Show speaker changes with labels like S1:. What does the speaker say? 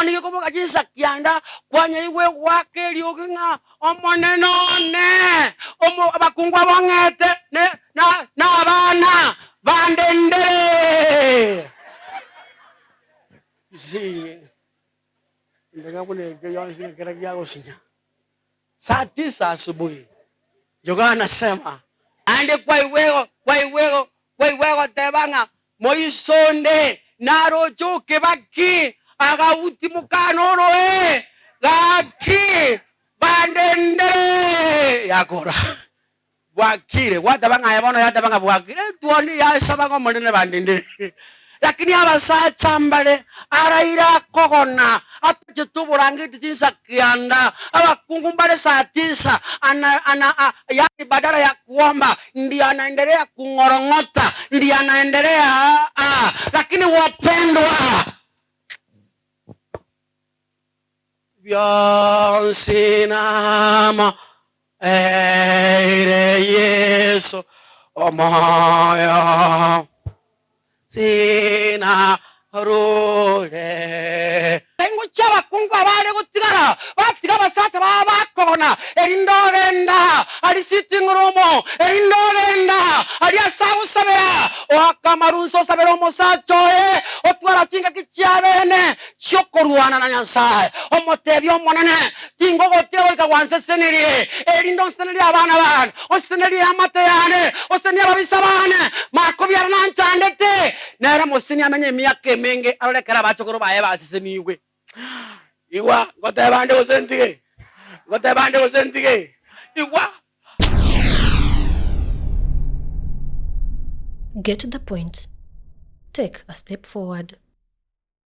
S1: Etuoni gekoboka chinsa kianda, kwanyaigwa egoaka eriogi ng'a Omonene one, omo abakungu abong'ete ne na nabana bandendere. Nsinye ndega buna ekio yonsi ng'a kera giagosinya. Saa tisa asubuhi, Jogoo anasema. Naende kwaigwa kwaigwa kwaigwa egoteba ng'a moiso onde naroche okebaki, agauti mokana oroe, gaki bandendere yakora. Bwakire, gwateba ng'a aye bono yateba ng'a bwakire, etuoni yasaba ng'a Omonene bandendere. Lakini abasacha mbare araire akogona, atachete oborangeti chinsa kianda, abakungu mbare saa tisa, ana, ana, a, yaani badala ya kuomba ndio anaendelea kung'orong'ota, ndio anaendelea a, lakini wapendwa, bionsi namo Eire Yeso omoyo sinarure. Tengo chi'abakungu abare gotigara, batiga abasacha babo bakogona, erinde ogenda aria sitting room, erinde ogenda aria ase agosabera, oaka amarunsa osabere omosacha oye, otwara chingaki chiabene chi'okorwana na Nyasae, omotebie Omonene, Tingogotia goika gwansesenirie, erinde onsesenerie abana baane, onsesenerie eamate yane, osesenie ababisa baane, makobiara nanchandete. Nere moseseni amenye emiaka emenge, arore ekero abachokoro baye basesenigwe. Igwa, ngoteba nde gose ntige? Ngoteba nde gose ntige? Igwa!
S2: Get the point. Take a step forward.